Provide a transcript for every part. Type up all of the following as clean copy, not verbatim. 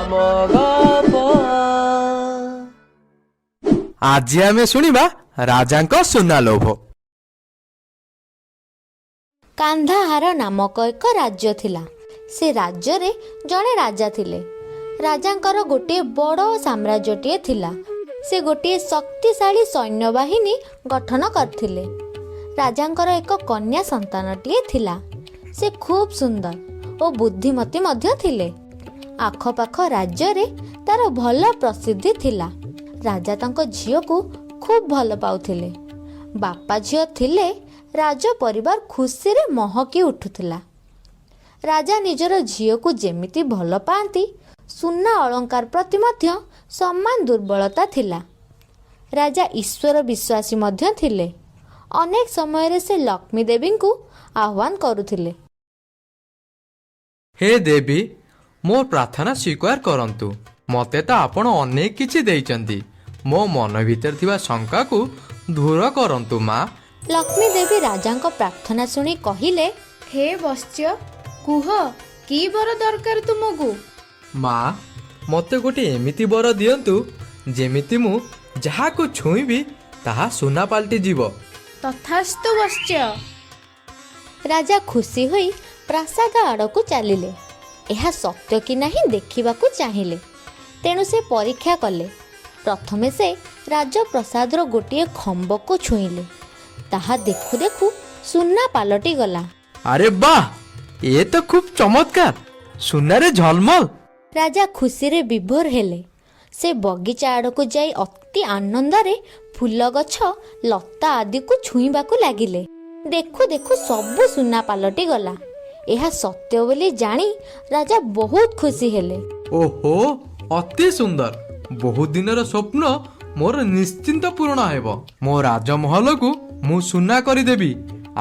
ଆମ ଗପ। ଆଜି ଆମେ ଶୁଣିବା ରାଜାଙ୍କ ସୁନା ଲୋଭ। କାନ୍ଧାହାର ନାମକ ଏକ ରାଜ୍ୟ ଥିଲା। ସେ ରାଜ୍ୟରେ ଜଣେ ରାଜା ଥିଲେ। ରାଜାଙ୍କର ଗୋଟିଏ ବଡ଼ ସାମ୍ରାଜ୍ୟଟିଏ ଥିଲା। ସେ ଗୋଟିଏ ଶକ୍ତିଶାଳୀ ସୈନ୍ୟବାହିନୀ ଗଠନ କରିଥିଲେ। ରାଜାଙ୍କର ଏକ କନ୍ୟା ସନ୍ତାନଟିଏ ଥିଲା। ସେ ଖୁବ୍ ସୁନ୍ଦର ଓ ବୁଦ୍ଧିମତୀ ମଧ୍ୟ ଥିଲେ। ଆଖପାଖ ରାଜ୍ୟରେ ତାର ଭଲ ପ୍ରସିଦ୍ଧି ଥିଲା। ରାଜା ତାଙ୍କ ଝିଅକୁ ଖୁବ୍ ଭଲ ପାଉଥିଲେ। ବାପା ଝିଅ ଥିଲେ, ରାଜ ପରିବାର ଖୁସିରେ ମହକି ଉଠୁଥିଲା। ରାଜା ନିଜର ଝିଅକୁ ଯେମିତି ଭଲ ପାଆନ୍ତି, ସୁନା ଅଳଙ୍କାର ପ୍ରତି ମଧ୍ୟ ସମାନ ଦୁର୍ବଳତା ଥିଲା। ରାଜା ଈଶ୍ୱର ବିଶ୍ୱାସୀ ମଧ୍ୟ ଥିଲେ। ଅନେକ ସମୟରେ ସେ ଲକ୍ଷ୍ମୀ ଦେବୀଙ୍କୁ ଆହ୍ୱାନ କରୁଥିଲେ। ହେ ଦେବୀ, ମୋ ପ୍ରାର୍ଥନା ସ୍ୱୀକାର କରନ୍ତୁ। ମୋତେ ତ ଆପଣ ଅନେକ କିଛି ଦେଇଛନ୍ତି। ମୋ ମନ ଭିତରେ ଥିବା ଶଙ୍କାକୁ ଦୂର କରନ୍ତୁ ମା। ଲକ୍ଷ୍ମୀ ଦେବୀ ରାଜାଙ୍କ ପ୍ରାର୍ଥନା ଶୁଣି କହିଲେ, ହେ ବତ୍ସ୍ୟ, କୁହ କି ବର ଦରକାର ତୁମକୁ? ମା, ମୋତେ ଗୋଟେ ଏମିତି ବର ଦିଅନ୍ତୁ, ଯେମିତି ମୁଁ ଯାହାକୁ ଛୁଇଁବି ତାହା ସୁନା ପାଲଟି ଯିବ। ତଥାସ୍ତୁ ବତ୍ସ୍ୟ। ରାଜା ଖୁସି ହୋଇ ପ୍ରାସାଦ ଆଡ଼କୁ ଚାଲିଲେ। ଏହା ସତ୍ୟ କି ନାହିଁ ଦେଖିବାକୁ ଚାହିଁଲେ। ତେଣୁ ସେ ପରୀକ୍ଷା କଲେ। ପ୍ରଥମେ ସେ ରାଜପ୍ରସାଦର ଗୋଟିଏ ଖମ୍ବକୁ ଛୁଇଁଲେ। ତାହା ଦେଖୁ ଦେଖୁ ସୁନା ପାଲଟି ଗଲା। ଆରେ ବାଃ, ଏ ତ ଖୁବ୍ ଚମତ୍କାର! ସୁନାରେ ଝଲମଲ। ରାଜା ଖୁସିରେ ବିଭୋର ହେଲେ। ସେ ବଗିଚା ଆଡ଼କୁ ଯାଇ ଅତି ଆନନ୍ଦରେ ଫୁଲ ଗଛ, ଲତା ଆଦିକୁ ଛୁଇଁବାକୁ ଲାଗିଲେ। ଦେଖୁ ଦେଖୁ ସବୁ ସୁନା ପାଲଟି ଗଲା। ଏହା ସତ୍ୟ ବୋଲି ଜାଣି ରାଜା ବହୁତ ଖୁସି ହେଲେ। ଓହୋ, ଅତି ସୁନ୍ଦର! ବହୁତ ଦିନର ସ୍ୱପ୍ନ ମୋର ନିଶ୍ଚିନ୍ତ ପୂରଣ ହେବ। ମୋ ରାଜମହଲକୁ ମୁଁ ସୁନା କରିଦେବି,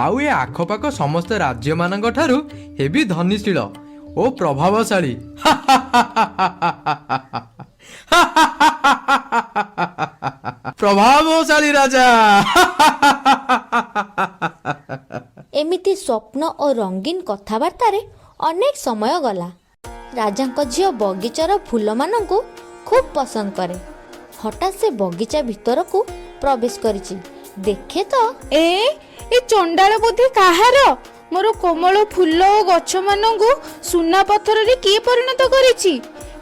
ଆଉ ଏ ଆଖପାଖ ସମସ୍ତ ରାଜ୍ୟମାନଙ୍କ ଠାରୁ ହେବି ଧନୀଶୀଳ ଓ ପ୍ରଭାବଶାଳୀ। ପ୍ରଭାବଶାଳୀ ରାଜା। ଏମିତି ସ୍ୱପ୍ନ ଓ ରଙ୍ଗୀନ କଥାବାର୍ତ୍ତାରେ ଅନେକ ସମୟ ଗଲା। ରାଜାଙ୍କ ଝିଅ ବଗିଚାର ଫୁଲମାନଙ୍କୁ ଖୁବ୍ ପସନ୍ଦ କରେ। ହଠାତ୍ ସେ ବଗିଚା ଭିତରକୁ ପ୍ରବେଶ କରିଛି, ଦେଖେ ତ ଏ ଏ ଚଣ୍ଡାଳ ବୁଦ୍ଧି କାହାର? ମୋର କୋମଳ ଫୁଲ ଓ ଗଛମାନଙ୍କୁ ସୁନା ପଥରରେ କିଏ ପରିଣତ କରିଛି?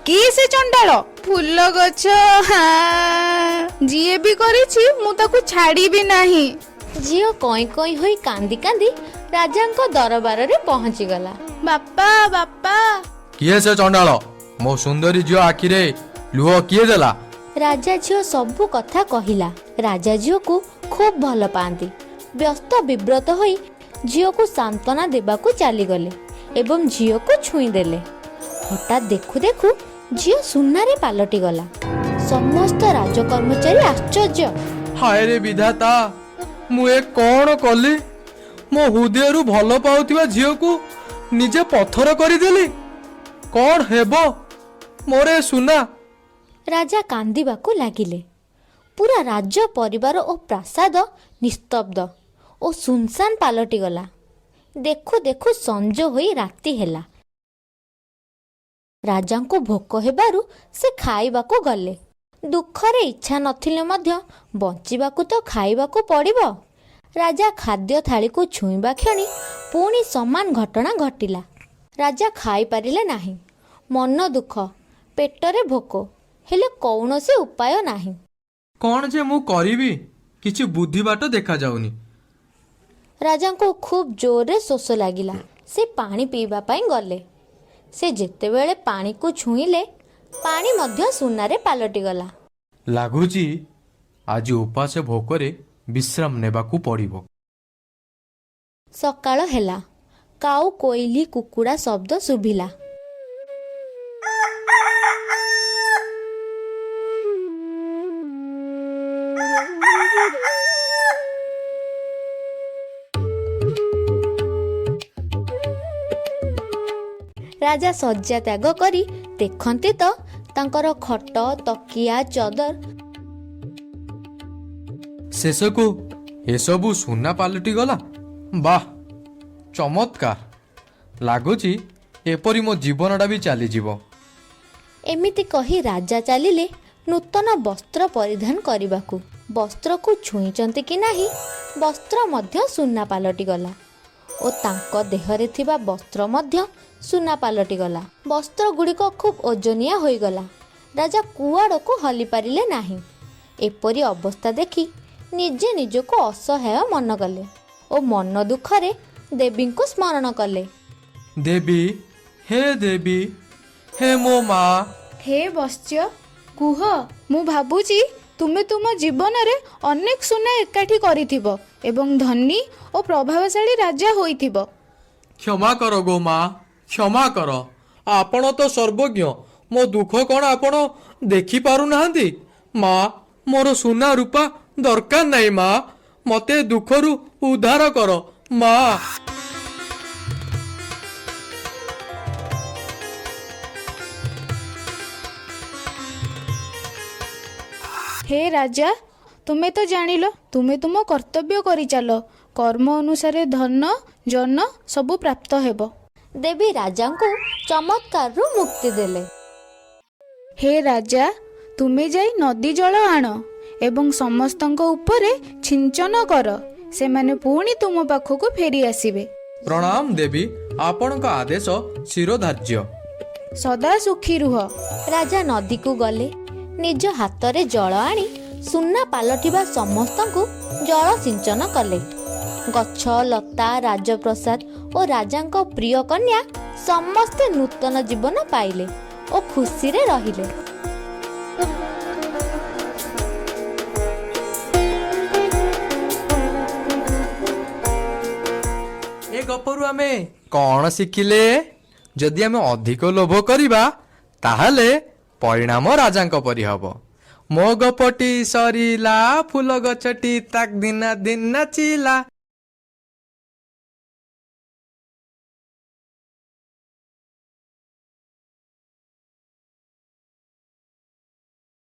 କିଏ ସେ ଚଣ୍ଡାଳ? ଫୁଲ ଗଛ ହାଁ, ଯିଏ ବି କରିଛି ମୁଁ ତାକୁ ଛାଡ଼ିବି ନାହିଁ। ଝିଅ କଇଁ କଇଁ ହୋଇ କାନ୍ଦି କାନ୍ଦି ରାଜାଙ୍କ ଦରବାରରେ ପହଞ୍ଚିଗଲା। ବାପା, ବାପା! କିଏ ସେ ଚଣ୍ଡାଳ? ମୋ ସୁନ୍ଦରୀ ଝିଅ ଆଖିରେ ଲୁହ କିଏ ଦେଲା? ରାଜା ଝିଅ ସବୁ କଥା କହିଲା। ରାଜା ଝିଅକୁ ଖୁବ୍ ଭଲ ପାଆନ୍ତି। ବ୍ୟସ୍ତ ବିବ୍ରତ ହୋଇ ଝିଅକୁ ସାନ୍ତ୍ୱନା ଦେବାକୁ ଚାଲିଗଲେ ଏବଂ ଝିଅକୁ ଛୁଇଁଦେଲେ। ହଠାତ୍ ଦେଖୁ ଦେଖୁ ଝିଅ ସୁନାରେ ପାଲଟିଗଲା। ସମସ୍ତ ରାଜକର୍ମଚାରୀ ଆଶ୍ଚର୍ଯ୍ୟ। ହାୟ ରେ ବିଧାତା, ମୁଁ ଏ କଣ କଲି? ମୋ ହୃଦୟରୁ ଭଲ ପାଉଥିବା ଝିଅକୁ ନିଜେ ପଥର କରିଦେଲି। କଣ ହେବ ମୋର ଏ ସୁନା? ରାଜା କାନ୍ଦିବାକୁ ଲାଗିଲେ। ପୁରା ରାଜ ପରିବାର ଓ ପ୍ରାସାଦ ନିସ୍ତବ୍ଧ ଓ ସୁନସାନ ପାଲଟିଗଲା। ଦେଖୁ ଦେଖୁ ସଞ୍ଜ ହୋଇ ରାତି ହେଲା। ରାଜାଙ୍କୁ ଭୋକ ହେବାରୁ ସେ ଖାଇବାକୁ ଗଲେ। ଦୁଃଖରେ ଇଚ୍ଛା ନଥିଲେ ମଧ୍ୟ ବଞ୍ଚିବାକୁ ତ ଖାଇବାକୁ ପଡ଼ିବ। ରାଜା ଖାଦ୍ୟ ଥାଳିକୁ ଛୁଇଁବା କ୍ଷଣି ପୁଣି ସମାନ ଘଟଣା ଘଟିଲା। ରାଜା ଖାଇପାରିଲେ ନାହିଁ। ମନ ଦୁଃଖ, ପେଟରେ ଭୋକ, ହେଲେ କୌଣସି ଉପାୟ ନାହିଁ। କଣ ଯେ ମୁଁ କରିବି, କିଛି ବୁଦ୍ଧି ବାଟ ଦେଖାଯାଉନି। ରାଜାଙ୍କୁ ଖୁବ୍ ଜୋରରେ ଶୋଷ ଲାଗିଲା। ସେ ପାଣି ପିଇବା ପାଇଁ ଗଲେ। ସେ ଯେତେବେଳେ ପାଣିକୁ ଛୁଇଁଲେ, ପାଣି ମଧ୍ୟ ସୁନାରେ ପାଲଟିଗଲା। ଲାଗୁଛି ଆଜି ଉପାସ ଭୋକରେ ବିଶ୍ରାମ ନେବାକୁ ପଡ଼ିବ। ସକାଳ ହେଲା। କାଉ, କୋଇଲି, କୁକୁଡ଼ା ଶବ୍ଦ ଶୁଭିଲା। ରାଜା ଶଯ୍ୟା ତ୍ୟାଗ କରି ଦେଖନ୍ତି ତ ତାଙ୍କର ଖଟ, ତକିଆ, ଚଦର ଶେଷକୁ ଏସବୁ ସୁନା ପାଲଟିଗଲା। ବାଃ, ଚମତ୍କାର! ଲାଗୁଛି ଏପରି ମୋ ଜୀବନଟା ବି ଚାଲିଯିବ। ଏମିତି କହି ରାଜା ଚାଲିଲେ ନୂତନ ବସ୍ତ୍ର ପରିଧାନ କରିବାକୁ। ବସ୍ତ୍ରକୁ ଛୁଇଁଛନ୍ତି କି ନାହିଁ, ବସ୍ତ୍ର ମଧ୍ୟ ସୁନା ପାଲଟିଗଲା ଓ ତାଙ୍କ ଦେହରେ ଥିବା ବସ୍ତ୍ର ମଧ୍ୟ ସୁନା ପାଲଟିଗଲା। ବସ୍ତ୍ର ଗୁଡ଼ିକ ଖୁବ୍ ଓଜନିଆ ହୋଇଗଲା। ରାଜା କୁଆଡ଼କୁ ହଲିପାରିଲେ ନାହିଁ। ଏପରି ଅବସ୍ଥା ଦେଖି ନିଜେ ନିଜକୁ ଅସହାୟ ମନ କଲେ ଓ ମନ ଦୁଃଖରେ ଦେବୀଙ୍କୁ ସ୍ମରଣ କଲେ। ଦେବୀ, ହେ ଦେବୀ, ହେ ମୋ ମା। ହେ ବତ୍ସ୍ୟ, କୁହ। ମୁଁ ଭାବୁଛି ତୁମେ ତୁମ ଜୀବନରେ ଅନେକ ସୁନା ଏକାଠି କରିଥିବ ଏବଂ ଧନୀ ଓ ପ୍ରଭାବଶାଳୀ ରାଜା ହୋଇଥିବ। କ୍ଷମା କର ଗୋ ମା, କ୍ଷମା କର। ଆପଣ ତ ସର୍ବଜ୍ଞ, ମୋ ଦୁଃଖ କ'ଣ ଆପଣ ଦେଖି ପାରୁନାହାନ୍ତି? ମା, ମୋର ସୁନା ରୂପା ଦରକାର ନାହିଁ ମା, ମତେ ଦୁଃଖରୁ ଉଦ୍ଧାର କର ମା। ହେ ରାଜା, ତୁମେ ତ ଜାଣିଲ, ତୁମେ ତୁମ କର୍ତ୍ତବ୍ୟ କରିଚାଲ। କର୍ମ ଅନୁସାରେ ଧନ ଜନ ସବୁ ପ୍ରାପ୍ତ ହେବ। ଦେବୀ ରାଜାଙ୍କୁ ଚମତ୍କାରରୁ ମୁକ୍ତି ଦେଲେ। ହେ ରାଜା, ତୁମେ ଯାଇ ନଦୀ ଜଳ ଆଣ ଏବଂ ସମସ୍ତଙ୍କ ଉପରେ ଛିଞ୍ଚନ କର। ସେମାନେ ପୁଣି ତୁମ ପାଖକୁ ଫେରି ଆସିବେ। ପ୍ରଣାମ ଦେବୀ, ଆପଣଙ୍କ ଆଦେଶ ଶିରୋଧାର୍ଯ୍ୟ। ସଦା ସୁଖୀ ରୁହ। ରାଜା ନଦୀକୁ ଗଲେ। ନିଜ ହାତରେ ଜଳ ଆଣି ସୁନା ପାଲଟିବା ସମସ୍ତଙ୍କୁ ଜଳ ସିଞ୍ଚନ କଲେ। ଗଛ ଲତା, ରାଜପ୍ରସାଦ ଓ ରାଜାଙ୍କ ପ୍ରିୟ କନ୍ୟା ସମସ୍ତେ ନୂତନ ଜୀବନ ପାଇଲେ ଓ ଖୁସିରେ ରହିଲେ। ଏ ଗପରୁ ଆମେ କ'ଣ ଶିଖିଲେ? ଯଦି ଆମେ ଅଧିକ ଲୋଭ କରିବା, ତାହେଲେ ପରିଣାମ ରାଜାଙ୍କ ପରି ହବ। ମୋ ଗପଟି ସରିଲା। ଫୁଲ ଗଛଟି ତାକ୍ ଦିନା ଦିନ ନାଚିଲା।